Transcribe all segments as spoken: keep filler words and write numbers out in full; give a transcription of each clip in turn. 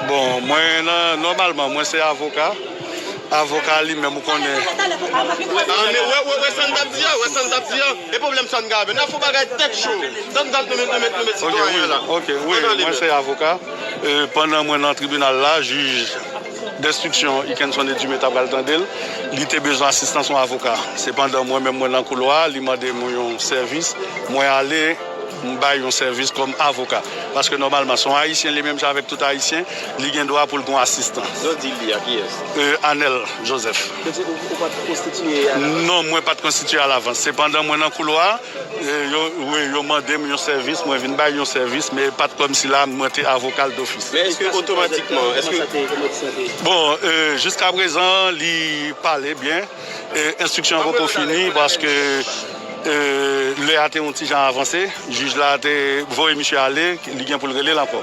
Bon, mwen nan, nòmalman, mwen se avoka. Avoka li menm, ou konnen. Ah, men wè, wè, wè sa n t ap di a, wè sa n t ap di a. E pwoblèm sa n ka avè. N ap fè yon bagay tèt cho. Tann dat nou met, nou met, nou met sitwayen an la. Ok, wi, mwen se avoka. E, pandan mwen nan tribinal la, jij denstriksyon Ikenson Edumé t ap pral tande l. Li te bezwen asistans yon avoka. Sepandan, mwen menm, mwen nan koulwa, li mande mwen yon sèvis. Mwen ale, m bay yon sèvis kòm avoka. Paske nòmalman, se yon Ayisyen, li menm jan avèk tout Ayisyen, li gen dwa pou l gen yon asistans. Non di li a kiyès? E, Anel Joseph. Donk, se ou, ou pa t konstitiye alavans? Non, mwen pa t konstitiye alavans. Sepandan, mwen nan koulwa, e, yo, wi, yo mande m yon sèvis, mwen vin bay yon sèvis, men pa t kòmsi la, mwen te avoka l dofis. Men èske otomatikman, èske... Bon, e, jiska prezan, li pale byen. E, enstriksyon an poko fini paske, e, lè a te yon ti jan avanse. Jij la te voye misye ale, li gen pou l rele l ankò.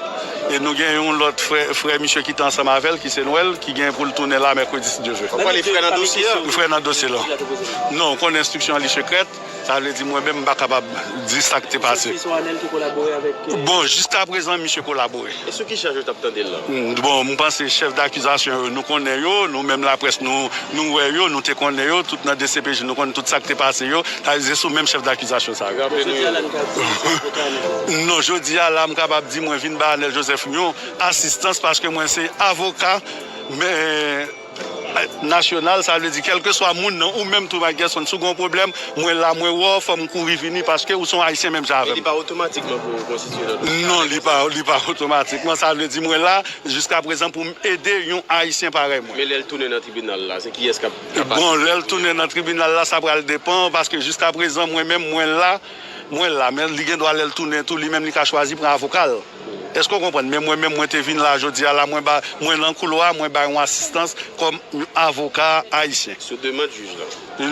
E nou gen yon lòt frè, frè misye ki te ansanm avè l, ki se Nwèl, ki gen pou l tounen la mèkredi, si Dye vle. Ou pale frè nan dosye a? Frè nan dosye la. Non, ou konnen enstriksyon an li sekrèt. Sa vle di mwen menm, m pa kapab di sa k te pase. Sou Anel ki kolabore avèk, e... Bon, jiska prezan, misye kolabore. E sou ki chaj yo t ap tande l la? Mm, bon, m panse chèf dakizasyon yo, nou konnen yo, nou menm laprès, nou, nou wè yo, nou te konnen yo, tout nan D C P J, nou konn tout sa k te pase yo, sa vle di se sou menm chèf dakizasyon sa yo. Jodi a la, nou ka di se avoka Anel? Non, jodi a la, m kapab di mwen vin bay Anel Joseph yon asistans paske mwen se avoka, men, nasyonal, sa vle di kèlkeswa moun nan, ou menm tou, Mike Gerson, si w gen yon pwoblèm, mwen la, mwen wè w, fò m kouri vini paske ou se yon Ayisyen menm jan avè m. Men li pa otomatikman pou w konstitiye nan dosye a? Non, li pa, li pa otomatikman. Sa vle di mwen la, jiska prezan, pou m ede yon Ayisyen parèy mwen. Men lè l tounen nan tribinal la, se kiyès k ap, k ap asiste? Bon, lè l tounen nan tribinal la, sa pral depann, paske jiska prezan, mwen menm, mwen la, mwen la, men li gen dwa lè l tounen tou, li menm li ka chwazi pran avoka l. Èske w konprann? Men mwen menm, mwen te vin la jodi a la, mwen ba, mwen nan koulwa, mwen bay yon asistans kòm yon avoka ayisyen. Sou demann jij la?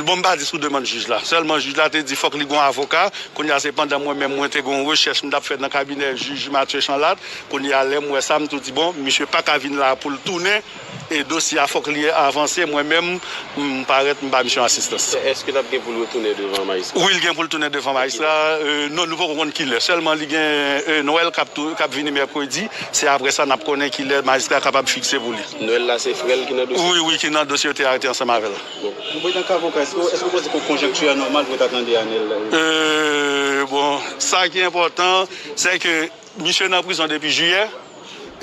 Bon, m pa di sou demann jij la. Sèlman jij la te di fòk li gen yon avoka. Kounye a se pandan mwen menm, mwen te gen yon rechèch m t ap fè nan kabinè jij Mathieu Chanlat. Kounye a lè m wè sa, m tou di, bon, misye pa ka vin la pou l tounen. E dosye a fòk li avanse, mwen menm, m parèt, m ba misye asistans. Èske l ap gen pou l retounen devan majistra? Wi, l gen pou l tounen devan majistra. E, non, nou poko konn kilè. Sèlman li gen, e, Nwèl k ap tou, k ap vini mèkredi. Se apre sa n ap konnen kilè majistra kapab fikse pou li. Nwèl la, se frè l ki nan dosye? Wi, wi, ki nan dosye, yo te arete ansanm avè l. Bon. Bon, antanke avoka, èske, èske w panse ke konjonkti a nòmal pou yo ta tande Anel? E, bon, sa ki enpòtan, se ke misye nan prizon depi jiyè.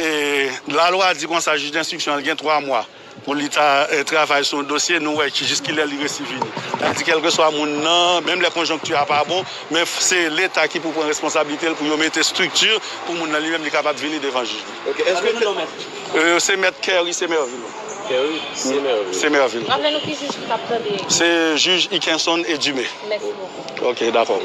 E lalwa di konsa, jij denstriksyon an gen twa mwa pou li ta, e, travay sou yon dosye, nou wè ki, jis kilè li resi vini. Sa vle di, kèlkeswa moun nan, menm lè konjonkti a pa bon, men f-, se Leta ki pou pran responsablite l pou yo mete estrikti pou moun nan li menm li kapab vini devan jij li. Ok, èske... Rele non mèt. E, se mèt Kerry Semerville. Kerry Semerville. Semerville. Raple nou ki jij ki t ap tande. Se jij Ikenson Edumé. Mèsi bokou. Ok, dakò.